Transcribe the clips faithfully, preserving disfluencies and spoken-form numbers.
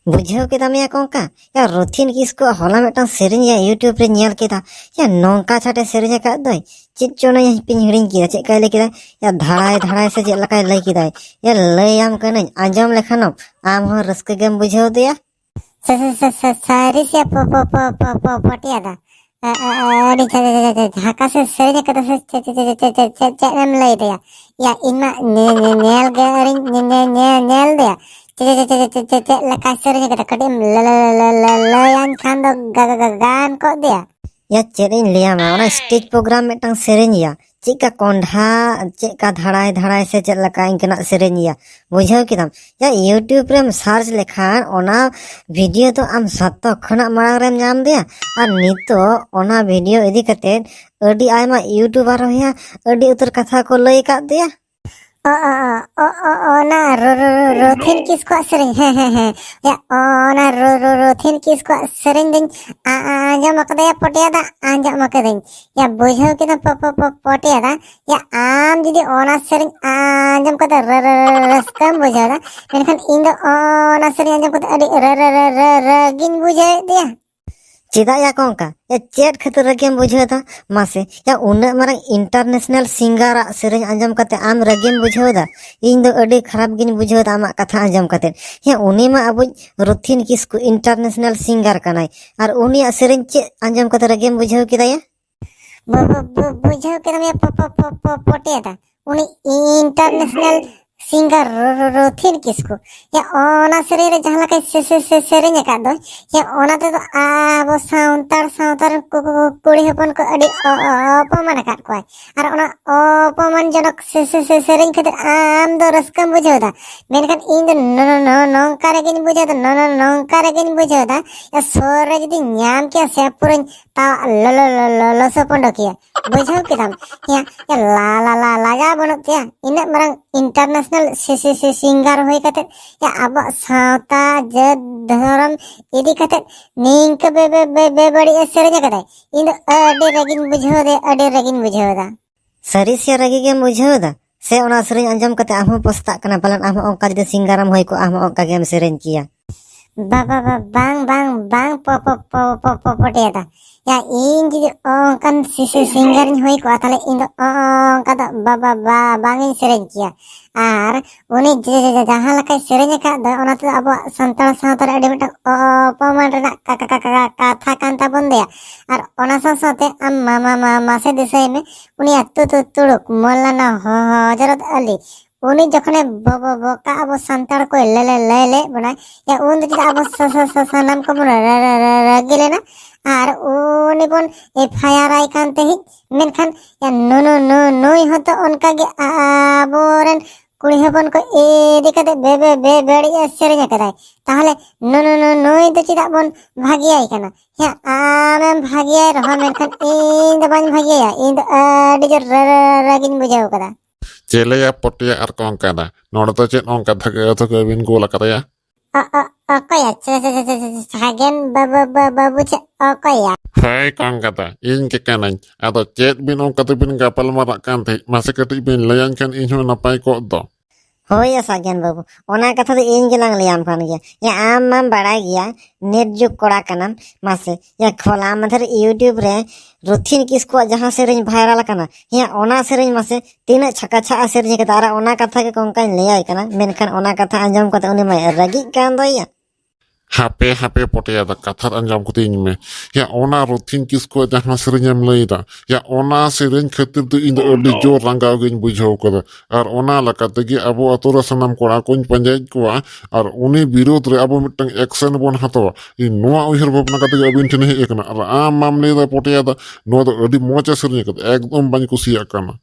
ᱵᱩᱡᱷᱟᱹᱣ ᱠᱮᱫᱟᱢ ᱭᱟ ᱠᱚᱝᱠᱟ? ᱭᱟ, ᱨᱚᱛᱷᱤᱱ ᱠᱤᱥᱠᱩᱣᱟᱜ ᱦᱚᱞᱟ ᱢᱤᱫᱴᱟᱝ ᱥᱮᱨᱮᱧ ᱭᱟ YouTube ᱨᱮ ᱧᱮᱞ ᱠᱮᱫᱟ᱾ ᱭᱟ, ᱱᱚᱝᱠᱟ ᱪᱷᱟᱴᱮ ᱥᱮᱨᱮᱧ ᱟᱠᱟᱫ ᱫᱚᱭ, ᱪᱮᱫ ᱪᱚ ᱚᱱᱟ ᱦᱟᱯᱮᱧ ᱦᱤᱲᱤᱧ ᱠᱮᱫᱟ, ᱪᱮᱫ ᱠᱟᱭ ᱞᱟᱹᱭ ᱠᱮᱫᱟ? ᱭᱟ, ᱫᱷᱟᱲᱟᱭ ᱫᱷᱟᱲᱟᱭ ᱥᱮ ᱪᱮᱫ ᱞᱮᱠᱟᱭ ᱞᱟᱹᱭ ᱠᱮᱫᱟᱭ᱾ ᱭᱟ, ᱞᱟᱹᱭᱟᱢ ᱠᱟᱹᱱᱟᱹᱧ, ᱟᱸᱡᱚᱢ ᱞᱮᱠᱷᱟᱱᱮᱢ ᱟᱢ ᱦᱚᱸ ᱨᱟᱹᱥᱠᱟᱹ ᱜᱮᱢ ᱵᱩᱡᱷᱟᱹᱣ ᱫᱮᱭᱟ᱾ ᱥᱟ-, ᱥᱟ-, ᱥᱟ-, ᱥᱟ-, ᱥᱟᱹᱨᱤ ᱥᱮ ᱯᱚ-, ᱯᱚ-, ᱯᱚ-, ᱯᱚ-, ᱯᱚ-, ᱯᱚᱴᱤᱭᱟ ᱫᱟ? ᱟ-, ᱟ-, ᱟ-, ᱟᱹᱰᱤ ᱡᱷᱟ-, ᱡᱷᱟ-, ᱡᱷᱟ-, ᱡᱷᱟ-, ᱡᱷᱟᱠᱟᱥ ᱮ ᱥᱮᱨᱮᱧ ᱟᱠᱟᱫᱟ ᱥᱮ ᱪᱮᱫ, ᱪᱮᱫ, ᱪᱮᱫ, ᱪᱮᱫ, ᱪᱮᱫ, ᱪᱮᱫ ᱮᱢ ᱞᱟᱹᱭ ᱫᱟᱭᱟ? ᱭᱟ, ᱤᱧ ᱢᱟ ᱧᱮ-, ᱧᱮ-, ᱧᱮᱞ ᱜᱮ ᱟᱹᱣᱨᱤᱧ ᱧᱮ-, ᱧᱮ-, ᱧᱮ-, ᱧᱮᱞ ᱫᱮᱭᱟ᱾ ᱪᱮᱫ, ᱪᱮᱫ, ᱪᱮᱫ, ᱪᱮᱫ, ᱪᱮᱫ, ᱪᱮᱫ ᱞᱮᱠᱟᱭ ᱥᱮᱨᱮᱧ ᱟᱠᱟᱫᱟ? ᱠᱟᱹᱴᱤᱡ ᱮᱢ ᱞᱟᱹ-, ᱞᱟᱹ-, ᱞᱟᱹ-, ᱞᱟᱹ-, ᱞᱟᱹᱭᱟᱧ ᱠᱷᱟᱱ ᱫᱚ ᱜᱟ-, ᱜᱟ-, ᱜᱟ-, ᱜᱟᱱ ᱠᱚᱜ ᱫᱮᱭᱟ᱾ ᱭᱟ, ᱪᱮᱫ ᱤᱧ ᱞᱟᱹᱭᱟᱢᱟ, ᱚᱱᱟ stage program ᱢᱤᱫᱴᱟᱝ ᱥᱮᱨᱮᱧ ᱭᱟ, ᱪᱮᱫᱠᱟ ᱠᱚᱸᱰᱷᱟ, ᱪᱮᱫᱠᱟ ᱫᱷᱟᱲᱟᱭ ᱫᱷᱟᱲᱟᱭ ᱥᱮ ᱪᱮᱫ ᱞᱮᱠᱟ ᱤᱱᱠᱟᱹᱱᱟᱜ ᱥᱮᱨᱮᱧ ᱭᱟ, ᱵᱩᱡᱷᱟᱹᱣ ᱠᱮᱫᱟᱢ? ᱭᱟ, YouTube ᱨᱮᱢ search ᱞᱮᱠᱷᱟᱱ ᱚᱱᱟ video ᱫᱚ ᱟᱢ ᱥᱚᱛᱚ ᱠᱷᱚᱱᱟᱜ ᱢᱟᱲᱟᱝ ᱨᱮᱢ ᱧᱟᱢ ᱫᱮᱭᱟ᱾ ᱟᱨ ᱱᱤᱛᱚᱜ ᱚᱱᱟ video ᱤᱫᱤ ᱠᱟᱛᱮ ᱟᱹᱰᱤ ᱟᱭᱢᱟ YouTuber ᱦᱚᱸᱭᱟ ᱟᱹᱰᱤ ᱩᱛᱟᱹᱨ ᱠᱟᱛᱷᱟ ᱠᱚ ᱞᱟᱹᱭ ᱟᱠᱟᱫ ᱫᱮᱭᱟ᱾ ᱚ, ᱚ, ᱚ, ᱚ, ᱚ, ᱚᱱᱟ ᱨᱚ-, ᱨᱚ-, ᱨᱚ-, ᱨᱚᱛᱷᱤᱱ ᱠᱤᱥᱠᱩᱣᱟᱜ ᱥᱮᱨᱮᱧ, ᱦᱮᱸ, ᱦᱮᱸ, ᱦᱮᱸ᱾ ᱭᱟ, ᱚᱱᱟ ᱨᱚ-, ᱨᱚ-, ᱨᱚᱛᱷᱤᱱ ᱠᱤᱥᱠᱩᱣᱟᱜ ᱥᱮᱨᱮᱧ ᱫᱚᱧ ᱟ-, ᱟ-, ᱟᱸᱡᱚᱢ ᱟᱠᱟᱫᱟ ᱭᱟ ᱯᱚᱴᱤᱭᱟ ᱫᱟ, ᱟᱸᱡᱚᱢ ᱟᱠᱟᱫᱟᱹᱧ᱾ ᱭᱟ, ᱵᱩᱡᱷᱟᱹᱣ ᱠᱮᱫᱟᱢ ᱯᱚ-, ᱯᱚ-, ᱯᱚ-, ᱯᱚᱴᱤᱭᱟ ᱫᱟ? ᱭᱟ, ᱟᱢ ᱡᱩᱫᱤ ᱚᱱᱟ ᱥᱮᱨᱮᱧ ᱟᱸᱡᱚᱢ ᱠᱟᱛᱮ ᱨᱟᱹ-, ᱨᱟᱹ-, ᱨᱟᱹ-, ᱨᱟᱹᱥᱠᱟᱹᱢ ᱵᱩᱡᱷᱟᱹᱣ ᱫᱟ, ᱢᱮᱱᱠᱷᱟᱱ ᱤᱧ ᱫᱚ ᱚᱱᱟ ᱥᱮᱨᱮᱧ ᱟᱸᱡᱚᱢ ᱠᱟᱛᱮ ᱟᱹᱰᱤ ᱨᱟᱹ-, ᱨᱟᱹ-, ᱨᱟᱹ-, ᱨᱟᱹ-, ᱨᱟᱹᱜᱤᱧ ᱵᱩᱡᱷᱟᱹᱣᱮᱫ ᱫᱮᱭᱟ᱾ ᱪᱮᱫᱟᱜ ᱭᱟ ᱠᱚᱝᱠᱟ? ᱭᱟ, ᱪᱮᱫ ᱠᱷᱟᱹᱛᱤᱨ ᱨᱟᱹᱜᱤᱢ ᱵᱩᱡᱷᱟᱹᱣ ᱫᱟ? ᱢᱟᱥᱮ, ᱭᱟ, ᱩᱱᱟᱹᱜ ᱢᱟᱨᱟᱝ international singer ᱟᱜ ᱥᱮᱨᱮᱧ ᱟᱸᱡᱚᱢ ᱠᱟᱛᱮ ᱟᱢ ᱨᱟᱹᱜᱤᱢ ᱵᱩᱡᱷᱟᱹᱣ ᱫᱟ? ᱤᱧ ᱫᱚ ᱟᱹᱰᱤ ᱠᱷᱟᱨᱟᱯ ᱜᱤᱧ ᱵᱩᱡᱷᱟᱹᱣ ᱫᱟ ᱟᱢᱟᱜ ᱠᱟᱛᱷᱟ ᱟᱸᱡᱚᱢ ᱠᱟᱛᱮ᱾ ᱭᱟ, ᱩᱱᱤ ᱢᱟ ᱟᱵᱚᱭᱤᱡ ᱨᱚᱛᱷᱤᱱ ᱠᱤᱥᱠᱩ international singer ᱠᱟᱱᱟᱭ, ᱟᱨ ᱩᱱᱤᱭᱟᱜ ᱥᱮᱨᱮᱧ ᱪᱮᱫ ᱟᱸᱡᱚᱢ ᱠᱟᱛᱮ ᱨᱟᱹᱜᱤᱢ ᱵᱩᱡᱷᱟᱹᱣ ᱠᱮᱫᱟ ᱭᱟ? ᱵᱩ-, ᱵᱩ-, ᱵᱩ-, ᱵᱩᱡᱷᱟᱹᱣ ᱠᱮᱫᱟᱢ ᱭᱟ ᱯᱚ-, ᱯᱚ-, ᱯᱚ-, ᱯᱚ-, ᱯᱚᱴᱮᱫᱟ? ᱩᱱᱤ international singer ᱨᱚ-, ᱨᱚ-, ᱨᱚᱛᱷᱤᱱ ᱠᱤᱥᱠᱩ᱾ ᱭᱟ, ᱚᱱᱟ ᱥᱮᱨᱮᱧ ᱨᱮ ᱡᱟᱦᱟᱸ ᱞᱮᱠᱟᱭ ᱥᱮ-, ᱥᱮ-, ᱥᱮ-, ᱥᱮᱨᱮᱧ ᱟᱠᱟᱫ ᱫᱚ, ᱭᱟ, ᱚᱱᱟ ᱛᱮᱫᱚ ᱟᱵᱚ ᱥᱟᱱᱛᱟᱲ ᱥᱟᱶᱛᱟ ᱨᱮᱱ ᱠᱩ-, ᱠᱩ-, ᱠᱩ-, ᱠᱩᱲᱤ ᱦᱚᱯᱚᱱ ᱠᱚ ᱟᱹᱰᱤ ᱚ-, ᱚ-, ᱚᱯᱚᱢᱟᱱ ᱟᱠᱟᱫ ᱠᱚᱣᱟᱭ᱾ ᱟᱨ ᱚᱱᱟ ᱚᱯᱚᱢᱟᱱ ᱡᱚᱱᱚᱠ ᱥᱮ-, ᱥᱮ-, ᱥᱮ-, ᱥᱮᱨᱮᱧ ᱠᱷᱟᱹᱛᱤᱨ ᱟᱢ ᱫᱚ ᱨᱟᱹᱥᱠᱟᱹᱢ ᱵᱩᱡᱷᱟᱹᱣ ᱫᱟ, ᱢᱮᱱᱠᱷᱟᱱ ᱤᱧ ᱫᱚ ᱱᱚ-, ᱱᱚ-, ᱱᱚ-, ᱱᱚᱝᱠᱟ ᱨᱮᱜᱮᱧ ᱵᱩᱡᱷᱟᱹᱣ ᱫᱟ, ᱱᱚ-, ᱱᱚ-, ᱱᱚᱝᱠᱟ ᱨᱮᱜᱮᱧ ᱵᱩᱡᱷᱟᱹᱣ ᱫᱟ᱾ ᱭᱟ, ᱥᱩᱨ ᱨᱮ ᱡᱩᱫᱤᱧ ᱧᱟᱢ ᱠᱮᱭᱟ ᱥᱮ ᱯᱩᱨᱟᱹᱧ ᱛᱟᱣ ᱞᱚ-, ᱞᱚ-, ᱞᱚ-, ᱞᱚ-, ᱞᱚᱥᱚ ᱯᱚᱸᱰᱚ ᱠᱮᱭᱟ᱾ ᱵᱩᱡᱷᱟᱹᱣ ᱠᱮᱫᱟᱢ? ᱭᱟ, ᱭᱟ, ᱞᱟ-, ᱞᱟ-, ᱞᱟ-, ᱞᱟᱡᱟᱣ ᱵᱟᱹᱱᱩᱜ ᱛᱟᱭᱟ᱾ ᱤᱱᱟᱹᱜ ᱢᱟᱨᱟᱝ international ᱥᱤ-, ᱥᱤ-, ᱥᱤ-, singer ᱦᱩᱭ ᱠᱟᱛᱮ, ᱭᱟ, ᱟᱵᱚᱣᱟᱜ ᱥᱟᱶᱛᱟ, ᱡᱟᱹᱛ, ᱫᱷᱚᱨᱚᱢ ᱤᱫᱤ ᱠᱟᱛᱮ ᱱᱤᱝᱠᱟᱹ ᱵᱮ-, ᱵᱮ-, ᱵᱮ-, ᱵᱮᱵᱟᱹᱲᱤᱡ ᱮ ᱥᱮᱨᱮᱧ ᱟᱠᱟᱫᱟᱭ᱾ ᱤᱧ ᱫᱚ ᱟᱹᱰᱤ ᱨᱟᱹᱜᱤᱧ ᱵᱩᱡᱷᱟᱹᱣ ᱫᱟ, ᱟᱹᱰᱤ ᱨᱟᱹᱜᱤᱧ ᱵᱩᱡᱷᱟᱹᱣ ᱫᱟ᱾ ᱥᱟᱹᱨᱤ ᱥᱮ ᱨᱟᱹᱜᱤ ᱜᱮᱢ ᱵᱩᱡᱷᱟᱹᱣ ᱫᱟ? ᱥᱮ ᱚᱱᱟ ᱥᱮᱨᱮᱧ ᱟᱸᱡᱚᱢ ᱠᱟᱛᱮ ᱟᱢ ᱦᱚᱸ ᱯᱚᱥᱛᱟᱜ ᱠᱟᱱᱟ, ᱯᱟᱞᱮᱱ ᱟᱢ ᱦᱚᱸ ᱚᱱᱠᱟ ᱡᱩᱫᱤ singer ᱮᱢ ᱦᱩᱭ ᱠᱚᱜᱼᱟ, ᱟᱢ ᱦᱚᱸ ᱚᱱᱠᱟ ᱜᱮᱢ ᱥᱮᱨᱮᱧ ᱠᱮᱭᱟ? ᱵᱟ ᱵᱟ ᱵᱟ ᱵᱟᱝ ᱵᱟᱝ ᱵᱟᱝ ᱯᱚ ᱯᱚ ᱯᱚ ᱯᱚ ᱯᱚ ᱯᱚᱴᱮᱭᱟ ᱫᱟ᱾ ᱭᱟ, ᱤᱧ ᱡᱩᱫᱤ ᱚᱱᱠᱟᱱ ᱥᱤ- ᱥᱤ- ᱥᱤᱝᱜᱟᱨ ᱤᱧ ᱦᱩᱭ ᱠᱚᱜᱼᱟ, ᱛᱟᱦᱞᱮ ᱤᱧ ᱫᱚ ᱚᱱᱠᱟ ᱫᱚ ᱵᱟ ᱵᱟ ᱵᱟ ᱵᱟᱝ ᱤᱧ ᱥᱮᱨᱮᱧ ᱠᱮᱭᱟ᱾ ᱟᱨ ᱩᱱᱤ ᱡᱮ- ᱡᱮ- ᱡᱮ- ᱡᱟᱦᱟᱸ ᱞᱮᱠᱟᱭ ᱥᱮᱨᱮᱧ ᱟᱠᱟᱫ ᱫᱚ, ᱚᱱᱟ ᱛᱮᱫᱚ ᱟᱵᱚᱣᱟᱜ ᱥᱟᱱᱛᱟᱲ ᱥᱟᱶᱛᱟ ᱨᱮ ᱟᱹᱰᱤ ᱢᱤᱫᱴᱟᱝ ᱚ- ᱚᱯᱚᱢᱟᱱ ᱨᱮᱱᱟᱜ ᱠᱟ- ᱠᱟ- ᱠᱟ- ᱠᱟ- ᱠᱟᱛᱷᱟ ᱠᱟᱱ ᱛᱟᱵᱚᱱ ᱫᱚᱭᱟ᱾ ᱟᱨ ᱚᱱᱟ ᱥᱟᱶ ᱥᱟᱶᱛᱮ ᱟᱢ ᱢᱟ ᱢᱟ ᱢᱟ ᱢᱟᱥᱮ ᱫᱤᱥᱟᱹᱭ ᱢᱮ, ᱩᱱᱤᱭᱟᱜ ᱛᱩ- ᱛᱩ- ᱛᱩᱲᱩᱠ ᱢᱚᱞᱟᱱᱟ ᱦᱚ- ᱦᱚᱡᱨᱚᱛ ᱟᱞᱤ, ᱩᱱᱤ ᱡᱚᱠᱷᱚᱱᱮ ᱵᱚ- ᱵᱚ- ᱵᱚᱠᱟ ᱟᱵᱚ ᱥᱟᱱᱛᱟᱲ ᱠᱚᱭ ᱞᱮ- ᱞᱮ- ᱞᱟᱹᱭ ᱞᱮᱫ ᱵᱚᱱᱟᱭ, ᱭᱟ, ᱩᱱ ᱫᱚ ᱪᱮᱫᱟᱜ ᱟᱵᱚ ᱥᱟ- ᱥᱟ- ᱥᱟ- ᱥᱟᱱᱟᱢ ᱠᱚᱵᱚᱱ ᱨᱟ- ᱨᱟ- ᱨᱟ- ᱨᱟ- ᱨᱟᱹᱜᱤ ᱞᱮᱱᱟ? ᱟᱨ ᱩᱱᱤ ᱵᱚᱱ ᱮᱯᱷ ᱟᱭ ᱟᱨ ᱟᱭ ᱠᱟᱱ ᱛᱟᱦᱮᱸᱫ᱾ ᱢᱮᱱᱠᱷᱟᱱ, ᱭᱟ, ᱱᱩ- ᱱᱩ- ᱱᱩ- ᱱᱩᱭ ᱦᱚᱸᱛᱚ ᱚᱱᱠᱟᱜᱮ ᱟ- ᱟᱵᱚᱨᱮᱱ ᱠᱩᱲᱤ ᱦᱚᱯᱚᱱ ᱠᱚ ᱤᱫᱤ ᱠᱟᱛᱮ ᱵᱮ- ᱵᱮ- ᱵᱮ- ᱵᱟᱹᱲᱤᱡ ᱮ ᱥᱮᱨᱮᱧ ᱟᱠᱟᱫᱟᱭ᱾ ᱛᱟᱦᱚᱞᱮ ᱱᱩ- ᱱᱩ- ᱱᱩ- ᱱᱩᱭ ᱫᱚ ᱪᱮᱫᱟᱜ ᱵᱚᱱ ᱵᱷᱟᱹᱜᱤᱭᱟᱭ ᱠᱟᱱᱟ? ᱦᱮᱸ, ᱟᱢᱮᱢ ᱵᱷᱟᱹᱜᱤᱭᱟᱭ ᱨᱮᱦᱚᱸ, ᱢᱮᱱᱠᱷᱟᱱ ᱤᱧ ᱫᱚ ᱵᱟᱹᱧ ᱵᱷᱟᱹᱜᱤᱭᱟᱭᱟ᱾ ᱤᱧ ᱫᱚ ᱟᱹᱰᱤ ᱡᱳᱨ ᱨᱟ- ᱨᱟ- ᱨᱟᱹᱜᱤᱧ ᱵᱩᱡᱷᱟᱹᱣ ᱠᱟᱫᱟ᱾ ᱪᱮᱞᱮᱭᱟ ᱯᱚᱴᱮᱭᱟ ᱟᱨ ᱠᱚᱝᱠᱟᱫᱟ, ᱱᱚᱰᱮ ᱫᱚ ᱪᱮᱫ ᱚᱱᱠᱟ ᱫᱷᱟᱹᱜᱟᱹ ᱫᱷᱟᱹᱜᱟᱹ ᱵᱤᱱ ᱜᱳᱞ ᱟᱠᱟᱫᱟᱭᱟ? ᱚ- ᱚ- ᱚᱠᱚᱭᱟ? ᱪᱮ- ᱪᱮ- ᱪᱮ- ᱪᱮ- ᱪᱮ- ᱥᱟᱜᱮᱱ ᱵᱟᱹᱵᱩ ᱵᱟᱹ- ᱵᱟᱹᱵᱩ ᱪᱮ ᱚᱠᱚᱭᱟ? ᱦᱮᱸ ᱠᱚᱝᱠᱟᱫᱟ, ᱤᱧ ᱜᱮ ᱠᱟᱹᱱᱟᱹᱧ᱾ ᱟᱫᱚ ᱪᱮᱫ ᱵᱤᱱ ᱚᱱᱠᱟ ᱛᱮᱵᱤᱱ ᱜᱟᱯᱟᱞ ᱢᱟᱨᱟᱜ ᱠᱟᱱ ᱛᱟᱦᱮᱸᱫ? ᱢᱟᱥᱮ ᱠᱟᱹᱴᱤᱡ ᱵᱤᱱ ᱞᱟᱹᱭᱟᱹᱧ ᱠᱷᱟᱱ ᱤᱧ ᱦᱚᱸ ᱱᱟᱯᱟᱭ ᱠᱚᱜ ᱫᱚ᱾ ᱦᱳᱭ ᱭᱟ ᱥᱟᱜᱮᱱ ᱵᱟᱹᱵᱩ, ᱚᱱᱟ ᱠᱟᱛᱷᱟ ᱫᱚ ᱤᱧ ᱜᱮᱞᱟᱝ ᱞᱟᱹᱭᱟᱢ ᱠᱟᱱ ᱜᱮᱭᱟ᱾ ᱭᱟ, ᱟᱢ ᱢᱟᱢ ᱵᱟᱲᱟᱭ ᱜᱮᱭᱟ, ᱱᱮᱴ ᱡᱩᱜᱽ ᱠᱚᱲᱟ ᱠᱟᱱᱟᱢ᱾ ᱢᱟᱥᱮ, ᱭᱟ, ᱦᱚᱞᱟ ᱢᱟᱫᱷᱮᱨ YouTube ᱨᱮ ᱨᱩᱛᱷᱤᱱ ᱠᱤᱥᱠᱩᱣᱟᱜ ᱡᱟᱦᱟᱸ ᱥᱮᱨᱮᱧ ᱵᱷᱟᱭᱨᱟᱞ ᱟᱠᱟᱱᱟ, ᱭᱟ, ᱚᱱᱟ ᱥᱮᱨᱮᱧ ᱢᱟᱥᱮ ᱛᱤᱱᱟᱹᱜ ᱪᱷᱟᱠᱟ ᱪᱷᱟᱜ ᱮ ᱥᱮᱨᱮᱧ ᱠᱟᱫᱟ᱾ ᱟᱨ ᱚᱱᱟ ᱠᱟᱛᱷᱟ ᱜᱮ ᱠᱚᱝᱠᱟᱧ ᱞᱟᱹᱭᱟᱭ ᱠᱟᱱᱟ, ᱢᱮᱱᱠᱷᱟᱱ ᱚᱱᱟ ᱠᱟᱛᱷᱟ ᱟᱸᱡᱚᱢ ᱠᱟᱛᱮ ᱩᱱᱤ ᱢᱟᱭ ᱨᱟᱹᱜᱤᱜ ᱠᱟᱱ ᱫᱚᱭᱟ᱾ ᱦᱟᱯᱮ ᱦᱟᱯᱮ ᱯᱚᱴᱮᱭᱟ ᱫᱟ, ᱠᱟᱛᱷᱟ ᱟᱸᱡᱚᱢ ᱠᱟᱛᱤᱧ ᱢᱮ᱾ ᱭᱟ, ᱚᱱᱟ ᱨᱩᱛᱷᱤᱱ ᱠᱤᱥᱠᱩᱣᱟᱜ ᱡᱟᱦᱟᱸ ᱥᱮᱨᱮᱧ ᱮᱢ ᱞᱟᱹᱭ ᱫᱟ, ᱭᱟ, ᱚᱱᱟ ᱥᱮᱨᱮᱧ ᱠᱷᱟᱹᱛᱤᱨ ᱛᱮ ᱤᱧ ᱫᱚ ᱟᱹᱰᱤ ᱡᱳᱨ ᱨᱟᱸᱜᱟᱣ ᱜᱤᱧ ᱵᱩᱡᱷᱟᱹᱣ ᱠᱟᱫᱟ᱾ ᱟᱨ ᱚᱱᱟ ᱞᱮᱠᱟ ᱛᱮᱜᱮ ᱟᱵᱚ ᱟᱛᱳ ᱨᱮ ᱥᱟᱱᱟᱢ ᱠᱚᱲᱟ ᱠᱚᱧ ᱯᱟᱸᱡᱟᱭᱮᱫ ᱠᱚᱣᱟ, ᱟᱨ ᱩᱱᱤ ᱵᱤᱨᱳᱫᱷ ᱨᱮ ᱟᱵᱚ ᱢᱤᱫᱴᱟᱝ ᱮᱠᱥᱮᱱ ᱵᱚᱱ ᱦᱟᱛᱟᱣᱟ᱾ ᱤᱧ ᱱᱚᱣᱟ ᱩᱭᱦᱟᱹᱨ ᱵᱷᱟᱵᱽᱱᱟ ᱠᱟᱛᱮ ᱜᱮ ᱟᱹᱵᱤᱱ ᱴᱷᱮᱱ ᱦᱮᱡ ᱟᱠᱟᱱᱟ᱾ ᱟᱨ ᱟᱢ ᱢᱟᱢ ᱞᱟᱹᱭ ᱫᱟ ᱯᱚᱴᱮᱭᱟ ᱫᱟ, ᱱᱚᱣᱟ ᱫᱚ ᱟᱹᱰᱤ ᱢᱚᱡᱽ ᱮ ᱥᱮᱨᱮᱧ ᱟᱠᱟᱫᱟ, ᱮᱠᱫᱚᱢ ᱵᱟᱹᱧ ᱠᱩᱥᱤᱭᱟᱜ ᱠᱟᱱᱟ᱾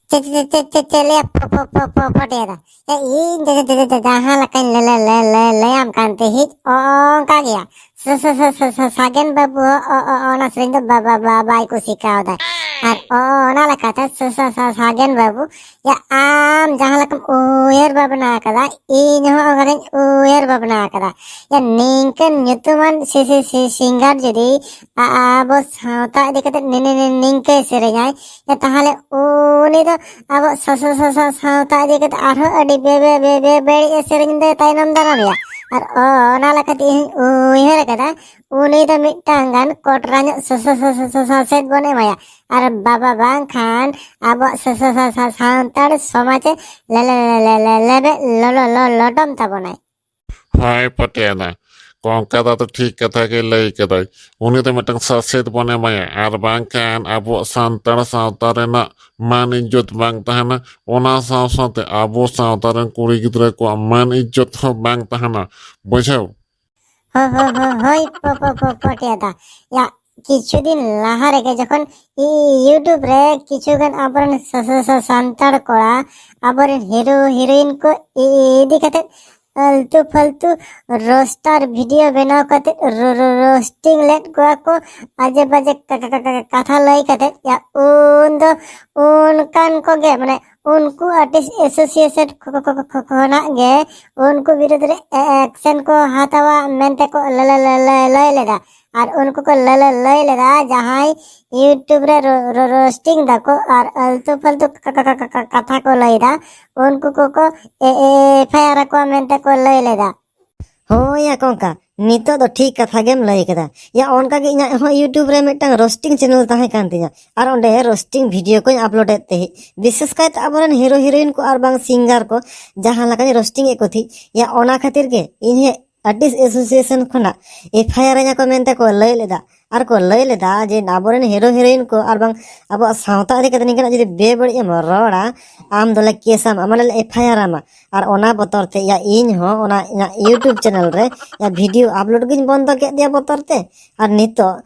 ᱪᱮ- ᱪᱮ- ᱪᱮ- ᱪᱮ- ᱪᱮ- ᱪᱮᱞᱮᱭᱟ ᱯᱚ- ᱯᱚ- ᱯᱚ- ᱯᱚ- ᱯᱚᱴᱮᱭᱟ ᱫᱟ᱾ ᱮ, ᱤᱧ ᱡᱟ- ᱡᱟ- ᱡᱟ- ᱡᱟ- ᱡᱟᱦᱟᱸ ᱞᱮᱠᱟᱧ ᱞᱟᱹ- ᱞᱟᱹ- ᱞᱟᱹ- ᱞᱟᱹ- ᱞᱟᱹᱭᱟᱢ ᱠᱟᱱ ᱛᱟᱦᱮᱸᱫ, ᱚᱱᱠᱟ ᱜᱮᱭᱟ᱾ ᱥᱟ- ᱥᱟ- ᱥᱟ- ᱥᱟ- ᱥᱟ- ᱥᱟᱜᱮᱱ ᱵᱟᱹᱵᱩ ᱦᱚᱸ ᱚ- ᱚ- ᱚᱱᱟ ᱥᱮᱨᱮᱧ ᱫᱚ ᱵᱟ- ᱵᱟ- ᱵᱟ- ᱵᱟᱭ ᱠᱩᱥᱤ ᱠᱟᱣᱫᱟ᱾ ᱟᱨ ᱚᱱᱟ ᱞᱮᱠᱟᱛᱮ ᱥᱟ- ᱥᱟ- ᱥᱟ- ᱥᱟᱜᱮᱱ ᱵᱟᱹᱵᱩ, ᱭᱟ, ᱟᱢ ᱡᱟᱦᱟᱸ ᱞᱮᱠᱟᱢ ᱩᱭᱦᱟᱹᱨ ᱵᱷᱟᱵᱽᱱᱟ ᱟᱠᱟᱫᱟ, ᱤᱧ ᱦᱚᱸ ᱚᱱᱠᱟᱜᱤᱧ ᱩᱭᱦᱟᱹᱨ ᱵᱷᱟᱵᱽᱱᱟ ᱟᱠᱟᱫᱟ᱾ ᱭᱟ, ᱱᱤᱝᱠᱟᱹᱱ ᱧᱩᱛᱩᱢᱟᱱ ᱥᱤ- ᱥᱤ- ᱥᱤ- ᱥᱤᱝᱜᱟᱨ ᱡᱩᱫᱤ ᱟ- ᱟᱵᱚ ᱥᱟᱶᱛᱟ ᱤᱫᱤ ᱠᱟᱛᱮ ᱱᱤ- ᱱᱤ- ᱱᱤ- ᱱᱤᱝᱠᱟᱹᱭ ᱥᱮᱨᱮᱧᱟᱭ, ᱭᱟ, ᱛᱟᱦᱚᱞᱮ ᱩᱱᱤ ᱫᱚ ᱟᱵᱚ ᱥᱟ- ᱥᱟ- ᱥᱟ- ᱥᱟ- ᱥᱟᱶᱛᱟ ᱤᱫᱤ ᱠᱟᱛᱮ ᱟᱨᱦᱚᱸ ᱟᱹᱰᱤ ᱵᱮ- ᱵᱮ- ᱵᱮ- ᱵᱮ- ᱵᱟᱹᱲᱤᱡ ᱮ ᱥᱮᱨᱮᱧ ᱫᱚᱭ ᱛᱟᱭᱱᱚᱢ ᱫᱟᱨᱟᱢᱮᱭᱟ᱾ ᱟᱨ ᱚᱱᱟ ᱞᱮᱠᱟᱛᱮ ᱤᱧ ᱩᱭᱦᱟᱹᱨ ᱟᱠᱟᱫᱟ, ᱩᱱᱤ ᱫᱚ ᱢᱤᱫᱴᱟᱝ ᱜᱟᱱ ᱠᱚᱴᱨᱟ ᱧᱚᱜ ᱥᱟ- ᱥᱟ- ᱥᱟ- ᱥᱟ- ᱥᱟ- ᱥᱟᱥᱮᱛ ᱵᱚᱱ ᱮᱢᱟᱭᱟ᱾ ᱟᱨ ᱵᱟᱵᱟ ᱵᱟᱝᱠᱷᱟᱱ ᱟᱵᱚᱣᱟᱜ ᱥᱟ- ᱥᱟ- ᱥᱟ- ᱥᱟ- ᱥᱟᱱᱛᱟᱲ ᱥᱚᱢᱟᱡᱽ ᱮ ᱞᱮ- ᱞᱮ- ᱞᱮ- ᱞᱮ- ᱞᱮᱵᱮᱫ ᱞᱚ- ᱞᱚ- ᱞᱚ- ᱞᱚᱴᱚᱢ ᱛᱟᱵᱚᱱᱟᱭ᱾ ᱦᱳᱭ ᱯᱟᱹᱴᱤᱭᱟᱹ ᱫᱟ, ᱠᱚᱝᱠᱟ ᱫᱟ ᱫᱚ ᱴᱷᱤᱠ ᱠᱟᱛᱷᱟ ᱜᱮ ᱞᱟᱹᱭ ᱠᱟᱫᱟᱭ᱾ ᱩᱱᱤ ᱫᱚ ᱢᱤᱫᱴᱟᱝ ᱥᱟᱥᱮᱛ ᱵᱚᱱ ᱮᱢᱟᱭᱟ, ᱟᱨ ᱵᱟᱝᱠᱷᱟᱱ ᱟᱵᱚᱣᱟᱜ ᱥᱟᱱᱛᱟᱲ ᱥᱟᱶᱛᱟ ᱨᱮᱱᱟᱜ ᱢᱟᱱ ᱤᱡᱽᱡᱚᱛ ᱵᱟᱝ ᱛᱟᱦᱮᱱᱟ᱾ ᱚᱱᱟ ᱥᱟᱶ ᱥᱟᱶᱛᱮ ᱟᱵᱚ ᱥᱟᱶᱛᱟ ᱨᱮᱱ ᱠᱩᱲᱤ ᱜᱤᱫᱽᱨᱟᱹ ᱠᱚᱣᱟᱜ ᱢᱟᱱ ᱤᱡᱽᱡᱚᱛ ᱦᱚᱸ ᱵᱟᱝ ᱛᱟᱦᱮᱱᱟ, ᱵᱩᱡᱷᱟᱹᱣ? ᱦᱳ- ᱦᱳ- ᱦᱳ- ᱦᱳᱭ ᱯᱚ- ᱯᱚ- ᱯᱚ- ᱯᱚᱴᱤᱭᱟ ᱫᱟ, ᱭᱟ, ᱠᱤᱪᱷᱩ ᱫᱤᱱ ᱞᱟᱦᱟ ᱨᱮᱜᱮ ᱡᱚᱠᱷᱚᱱ ᱤ- ᱤ- YouTube ᱨᱮ ᱠᱤᱪᱷᱩ ᱜᱟᱱ ᱟᱵᱚᱨᱮᱱ ᱥᱟ- ᱥᱟ- ᱥᱟ- ᱥᱟᱱᱛᱟᱲ ᱠᱚᱲᱟ ᱟᱵᱚᱨᱮᱱ ᱦᱤᱨᱳ ᱦᱤᱨᱳᱭᱤᱱ ᱠᱚ ᱤ- ᱤ- ᱤᱫᱤ ᱠᱟᱛᱮ ᱟᱞᱛᱩ ᱯᱷᱟᱞᱛᱩ ᱨᱳᱥᱴᱟᱨ ᱵᱷᱤᱰᱤᱭᱳ ᱵᱮᱱᱟᱣ ᱠᱟᱛᱮ ᱨᱳ- ᱨᱳ- ᱨᱳᱥᱴᱤᱝ ᱞᱮᱫ ᱠᱚᱣᱟ ᱠᱚ, ᱟᱡᱮ ᱵᱟᱡᱮ ᱠᱟ- ᱠᱟ- ᱠᱟ- ᱠᱟ- ᱠᱟᱛᱷᱟ ᱞᱟᱹᱭ ᱠᱟᱛᱮ, ᱭᱟ, ᱩᱱ ᱫᱚ ᱚᱱᱠᱟᱱ ᱠᱚᱜᱮ, ᱢᱟᱱᱮ, ᱩᱱᱠᱩ ᱟᱨᱴᱤᱥᱴ ᱮᱥᱳᱥᱤᱭᱮᱥᱚᱱ ᱠᱷᱚ- ᱠᱷᱚ- ᱠᱷᱚ- ᱠᱷᱚ- ᱠᱷᱚᱱᱟᱜ ᱜᱮ ᱩᱱᱠᱩ ᱵᱤᱨᱩᱫᱽ ᱨᱮ ᱮ- ᱮᱠᱥᱮᱱ ᱠᱚ ᱦᱟᱛᱟᱣᱟ ᱢᱮᱱᱛᱮ ᱠᱚ ᱞᱟᱹ- ᱞᱟᱹ- ᱞᱟᱹ- ᱞᱟᱹ- ᱞᱟᱹᱭ ᱞᱮᱫᱟ᱾ ᱟᱨ ᱩᱱᱠᱩ ᱠᱚ ᱞᱟᱹ- ᱞᱟᱹ- ᱞᱟᱹᱭ ᱞᱮᱫᱟ, ᱡᱟᱦᱟᱸᱭ YouTube ᱨᱮ ᱨᱳ- ᱨᱳ- ᱨᱳᱥᱴᱤᱝ ᱫᱟᱠᱚ ᱟᱨ ᱟᱞᱛᱩ ᱯᱷᱟᱞᱛᱩ ᱠᱟ- ᱠᱟ- ᱠᱟ- ᱠᱟ- ᱠᱟ- ᱠᱟᱛᱷᱟ ᱠᱚ ᱞᱟᱹᱭᱫᱟ, ᱩᱱᱠᱩ ᱠᱚᱠᱚ ᱮ- ᱮ- ᱮᱯᱷ ᱟᱭ ᱟᱨ ᱟᱠᱚᱣᱟ ᱢᱮᱱᱛᱮ ᱠᱚ ᱞᱟᱹᱭ ᱞᱮᱫᱟ᱾ ᱦᱳᱭ ᱭᱟ ᱠᱚᱝᱠᱟ, ᱱᱤᱛᱚᱜ ᱫᱚ ᱴᱷᱤᱠ ᱠᱟᱛᱷᱟ ᱜᱮᱢ ᱞᱟᱹᱭ ᱠᱮᱫᱟ᱾ ᱭᱟ, ᱚᱱᱠᱟ ᱜᱮ ᱤᱧᱟᱹᱜ ᱦᱚᱸ YouTube ᱨᱮ ᱢᱤᱫᱴᱟᱝ ᱨᱳᱥᱴᱤᱝ ᱪᱮᱱᱮᱞ ᱛᱟᱦᱮᱸ ᱠᱟᱱ ᱛᱤᱧᱟᱹ, ᱟᱨ ᱚᱸᱰᱮ ᱨᱳᱥᱴᱤᱝ ᱵᱷᱤᱰᱤᱭᱳ ᱠᱚᱧ ᱟᱯᱞᱳᱰᱮᱫ ᱛᱟᱦᱮᱸᱫ᱾ ᱵᱤᱥᱮᱥ ᱠᱟᱭᱛᱮ ᱟᱵᱚᱨᱮᱱ ᱦᱤᱨᱳ ᱦᱤᱨᱳᱭᱤᱱ ᱠᱚ ᱟᱨ ᱵᱟᱝ ᱥᱤᱝᱜᱟᱨ ᱠᱚ ᱡᱟᱦᱟᱸ ᱞᱮᱠᱟᱧ ᱨᱳᱥᱴᱤᱝ ᱮᱫ ᱠᱚ ᱛᱟᱦᱮᱸᱫ, ᱭᱟ, ᱚᱱᱟ ᱠᱷᱟᱹᱛᱤᱨ ᱜᱮ ᱤᱧ ᱦᱚᱸ ᱟᱨᱴᱤᱥᱴ ᱮᱥᱳᱥᱤᱭᱮᱥᱚᱱ ᱠᱷᱚᱱᱟᱜ ᱮᱯᱷ ᱟᱭ ᱟᱨ ᱟᱹᱧᱟ ᱠᱚ ᱢᱮᱱᱛᱮ ᱠᱚ ᱞᱟᱹᱭ ᱞᱮᱫᱟ᱾ ᱟᱨ ᱠᱚ ᱞᱟᱹᱭ ᱞᱮᱫᱟ ᱡᱮ ᱟᱵᱚᱨᱮᱱ ᱦᱤᱨᱳ ᱦᱤᱨᱳᱭᱤᱱ ᱠᱚ ᱟᱨ ᱵᱟᱝ ᱟᱵᱚᱣᱟᱜ ᱥᱟᱶᱛᱟ ᱤᱫᱤ ᱠᱟᱛᱮ ᱱᱤᱝᱠᱟᱱᱟᱜ ᱡᱩᱫᱤ ᱵᱮᱵᱟᱹᱲᱤᱡ ᱮᱢ ᱨᱚᱲᱟ, ᱟᱢ ᱫᱚᱞᱮ ᱠᱮᱥᱟᱢ, ᱟᱢ ᱞᱮ ᱮᱯᱷ ᱟᱭ ᱟᱨ ᱟᱢᱟ᱾ ᱟᱨ ᱚᱱᱟ ᱵᱚᱛᱚᱨ ᱛᱮ, ᱭᱟ, ᱤᱧ ᱦᱚᱸ ᱚᱱᱟ ᱤᱧᱟᱹᱜ YouTube ᱪᱮᱱᱮᱞ ᱨᱮ, ᱭᱟ, ᱵᱷᱤᱰᱤᱭᱳ ᱟᱯᱞᱳᱰ ᱜᱤᱧ ᱵᱚᱱᱫᱚ ᱠᱮᱫ ᱜᱮᱭᱟ ᱵᱚᱛᱚᱨ ᱛᱮ᱾ ᱟᱨ ᱱᱤᱛᱚᱜ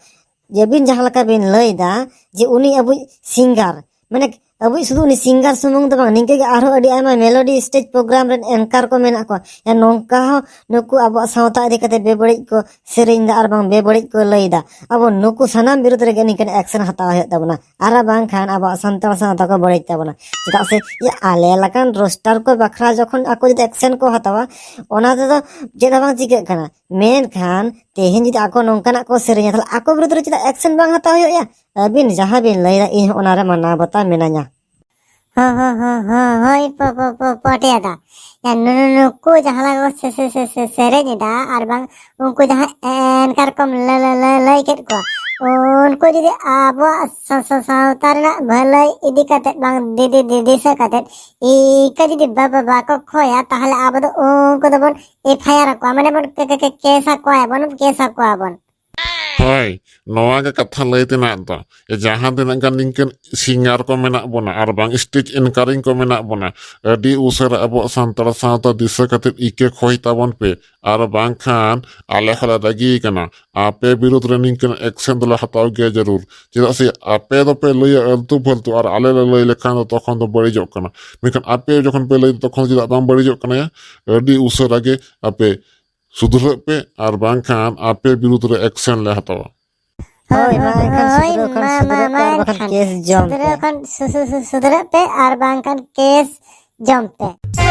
ᱡᱮ ᱟᱹᱵᱤᱱ ᱡᱟᱦᱟᱸ ᱞᱮᱠᱟ ᱵᱤᱱ ᱞᱟᱹᱭ ᱮᱫᱟ ᱡᱮ ᱩᱱᱤ ᱟᱵᱚᱭᱤᱡ ᱥᱤᱝᱜᱟᱨ, ᱢᱟᱱᱮ, ᱟᱵᱚᱭᱤᱡ ᱥᱩᱫᱷᱩ ᱩᱱᱤ ᱥᱤᱝᱜᱟᱨ ᱥᱩᱢᱩᱝ ᱫᱚ ᱵᱟᱝ, ᱱᱤᱝᱠᱟᱹ ᱜᱮ ᱟᱨᱦᱚᱸ ᱟᱹᱰᱤ ᱟᱭᱢᱟ ᱢᱮᱞᱳᱰᱤ ᱥᱴᱮᱡᱽ ᱯᱨᱳᱜᱨᱟᱢ ᱨᱮᱱ ᱮᱝᱠᱟᱨ ᱠᱚ ᱢᱮᱱᱟᱜ ᱠᱚᱣᱟ᱾ ᱮ, ᱱᱚᱝᱠᱟ ᱦᱚᱸ ᱱᱩᱠᱩ ᱟᱵᱚᱣᱟᱜ ᱥᱟᱶᱛᱟ ᱤᱫᱤ ᱠᱟᱛᱮ ᱵᱮᱵᱟᱹᱲᱤᱡ ᱠᱚ ᱥᱮᱨᱮᱧ ᱫᱟ ᱟᱨ ᱵᱟᱝ ᱵᱮᱵᱟᱹᱲᱤᱡ ᱠᱚ ᱞᱟᱹᱭ ᱫᱟ᱾ ᱟᱵᱚ ᱱᱩᱠᱩ ᱥᱟᱱᱟᱢ ᱵᱤᱨᱩᱫᱽ ᱨᱮᱜᱮ ᱱᱤᱝᱠᱟᱹᱱ ᱮᱠᱥᱮᱱ ᱦᱟᱛᱟᱣ ᱦᱩᱭᱩᱜ ᱛᱟᱵᱚᱱᱟ, ᱟᱨ ᱵᱟᱝᱠᱷᱟᱱ ᱟᱵᱚᱣᱟᱜ ᱥᱟᱱᱛᱟᱲ ᱥᱟᱶᱛᱟ ᱠᱚ ᱵᱟᱹᱲᱤᱡ ᱛᱟᱵᱚᱱᱟ᱾ ᱪᱮᱫᱟᱜ ᱥᱮ ᱤᱭᱟᱹ ᱟᱞᱮ ᱞᱮᱠᱟᱱ ᱨᱳᱥᱴᱟᱨ ᱠᱚ ᱵᱟᱠᱷᱨᱟ ᱡᱚᱠᱷᱚᱱ ᱟᱠᱚ ᱡᱩᱫᱤ ᱮᱠᱥᱮᱱ ᱠᱚ ᱦᱟᱛᱟᱣᱟ, ᱚᱱᱟ ᱛᱮᱫᱚ ᱪᱮᱫ ᱦᱚᱸ ᱵᱟᱝ ᱪᱤᱠᱟᱹᱜ ᱠᱟᱱᱟ᱾ ᱢᱮᱱᱠᱷᱟᱱ ᱛᱮᱦᱮᱧ ᱡᱩᱫᱤ ᱟᱠᱚ ᱱᱚᱝᱠᱟᱱᱟᱜ ᱠᱚ ᱥᱮᱨᱮᱧᱟ, ᱛᱟᱦᱞᱮ ᱟᱠᱚ ᱵᱤᱨᱩᱫᱽ ᱨᱮ ᱪᱮᱫᱟᱜ ᱮᱠᱥᱮᱱ ᱵᱟᱝ ᱦᱟᱛᱟᱣ ᱦᱩᱭᱩᱜᱼᱟ? ᱟᱹᱵᱤᱱ ᱡᱟᱦᱟᱸ ᱵᱤᱱ ᱞᱟᱹᱭᱫᱟ, ᱤᱧ ᱦᱚᱸ ᱚᱱᱟᱨᱮ ᱢᱟᱱᱟᱣ ᱵᱟᱛᱟᱣ ᱢᱮᱱᱟᱧᱟ᱾ ᱦᱳ ᱦᱳ ᱦᱳ ᱦᱳ ᱦᱳᱭ ᱯᱚ ᱯᱚ ᱯᱚ ᱯᱚᱴᱮ ᱫᱟ᱾ ᱭᱟ ᱱᱩ ᱱᱩ ᱱᱩᱠᱩ ᱡᱟᱦᱟᱸ ᱞᱮᱠᱟ ᱠᱚ ᱥᱮ ᱥᱮ ᱥᱮ ᱥᱮ ᱥᱮᱨᱮᱧ ᱮᱫᱟ, ᱟᱨ ᱵᱟᱝ ᱩᱱᱠᱩ ᱡᱟᱦᱟᱸ ᱮᱱᱠᱟᱨ ᱠᱚᱢ ᱞᱟᱹ ᱞᱟᱹ ᱞᱟᱹ ᱞᱟᱹᱭ ᱠᱮᱫ ᱠᱚᱣᱟ, ᱩᱱᱠᱩ ᱡᱩᱫᱤ ᱟᱵᱚᱣᱟᱜ ᱥᱟ- ᱥᱟ- ᱥᱟᱶᱛᱟ ᱨᱮᱱᱟᱜ ᱵᱷᱟᱹᱞᱟᱹᱭ ᱤᱫᱤ ᱠᱟᱛᱮᱫ ᱵᱟᱝ ᱫᱤ ᱫᱤ ᱫᱤ ᱫᱤᱥᱟᱹ ᱠᱟᱛᱮᱫ ᱤᱱᱠᱟᱹ ᱡᱩᱫᱤ ᱵᱟ ᱵᱟ ᱵᱟᱠᱚ ᱠᱷᱚᱭᱟ, ᱛᱟᱦᱚᱞᱮ ᱟᱵᱚ ᱫᱚ ᱩᱱᱠᱩ ᱫᱚᱵᱚᱱ ᱮᱯᱷ ᱟᱭ ᱟᱨ ᱟᱠᱚᱣᱟ, ᱢᱟᱱᱮ ᱵᱚᱱ ᱠᱮ- ᱠᱮ- ᱠᱮ- ᱠᱮᱥ ᱟᱠᱚᱣᱟ ᱵᱚᱱ, ᱠᱮᱥ ᱟᱠᱚᱣᱟ ᱵᱚᱱ᱾ ᱦᱳᱭ, ᱱᱚᱣᱟ ᱜᱮ ᱠᱟᱛᱷᱟ ᱞᱟᱹᱭ ᱛᱮᱱᱟᱜ ᱫᱚ᱾ ᱡᱟᱦᱟᱸ ᱛᱤᱱᱟᱹᱜ ᱜᱟᱱ ᱱᱤᱝᱠᱟᱹᱱ ᱥᱤᱝᱜᱟᱨ ᱠᱚ ᱢᱮᱱᱟᱜ ᱵᱚᱱᱟ ᱟᱨ ᱵᱟᱝ ᱥᱴᱮᱡᱽ ᱮᱱᱠᱟᱨᱤᱝ ᱠᱚ ᱢᱮᱱᱟᱜ ᱵᱚᱱᱟ, ᱟᱹᱰᱤ ᱩᱥᱟᱹᱨᱟ ᱟᱵᱚᱣᱟᱜ ᱥᱟᱱᱛᱟᱲ ᱥᱟᱶᱛᱟ ᱫᱤᱥᱟᱹ ᱠᱟᱛᱮᱫ ᱤᱠᱟᱹ ᱠᱷᱚᱭ ᱛᱟᱵᱚᱱ ᱯᱮ, ᱟᱨ ᱵᱟᱝᱠᱷᱟᱱ ᱟᱞᱮ ᱦᱚᱸᱞᱮ ᱨᱟᱹᱜᱤ ᱠᱟᱱᱟ᱾ ᱟᱯᱮ ᱵᱤᱨᱩᱫᱽ ᱨᱮ ᱱᱤᱝᱠᱟᱹᱱ ᱮᱠᱥᱮᱱ ᱫᱚᱞᱮ ᱦᱟᱛᱟᱣ ᱜᱮᱭᱟ ᱡᱟᱹᱨᱩᱲ᱾ ᱪᱮᱫᱟᱜ ᱥᱮ ᱟᱯᱮ ᱫᱚᱯᱮ ᱞᱟᱹᱭᱟ ᱟᱹᱞᱛᱩ ᱯᱷᱟᱹᱞᱛᱩ, ᱟᱨ ᱟᱞᱮ ᱞᱮ ᱞᱟᱹᱭ ᱞᱮᱠᱷᱟᱱ ᱫᱚ ᱛᱚᱠᱷᱚᱱ ᱫᱚ ᱵᱟᱹᱲᱤᱡᱚᱜ ᱠᱟᱱᱟ᱾ ᱢᱮᱱᱠᱷᱟᱱ ᱟᱯᱮ ᱡᱚᱠᱷᱚᱱ ᱯᱮ ᱞᱟᱹᱭ ᱫᱟ, ᱛᱚᱠᱷᱚᱱ ᱫᱚ ᱪᱮᱫᱟᱜ ᱵᱟᱝ ᱵᱟᱹᱲᱤᱡᱚᱜ ᱠᱟᱱᱟ? ᱟᱹᱰᱤ ᱩᱥᱟᱹᱨᱟ ᱜᱮ ᱟᱯᱮ ᱥᱩᱫᱷᱨᱟᱹᱜ ᱯᱮ, ᱟᱨ ᱵᱟᱝᱠᱷᱟᱱ ᱟᱯᱮ ᱵᱤᱨᱩᱫᱽ ᱨᱮ ᱮᱠᱥᱮᱱ ᱞᱮ ᱦᱟᱛᱟᱣᱟ᱾ ᱦᱳᱭ, ᱢᱟ ᱮᱱᱠᱷᱟᱱ ᱦᱳᱭ, ᱥᱩᱫᱷᱨᱟᱹᱣ ᱠᱷᱟᱱ ᱢᱟ- ᱢᱟ- ᱥᱩᱫᱷᱨᱟᱹᱜ ᱯᱮ, ᱢᱟ ᱟᱨ ᱵᱟᱠᱷᱟᱱ ᱮᱱᱠᱷᱟᱱ ᱠᱮᱥ ᱡᱚᱢ ᱯᱮ᱾ ᱥᱩᱫᱷᱨᱟᱹᱣ ᱠᱷᱟᱱ ᱥᱩ- ᱥᱩ- ᱥᱩ- ᱥᱩᱫᱷᱨᱟᱹᱜ ᱯᱮ, ᱟᱨ ᱵᱟᱝᱠᱷᱟᱱ ᱠᱮᱥ ᱡᱚᱢ ᱯᱮ᱾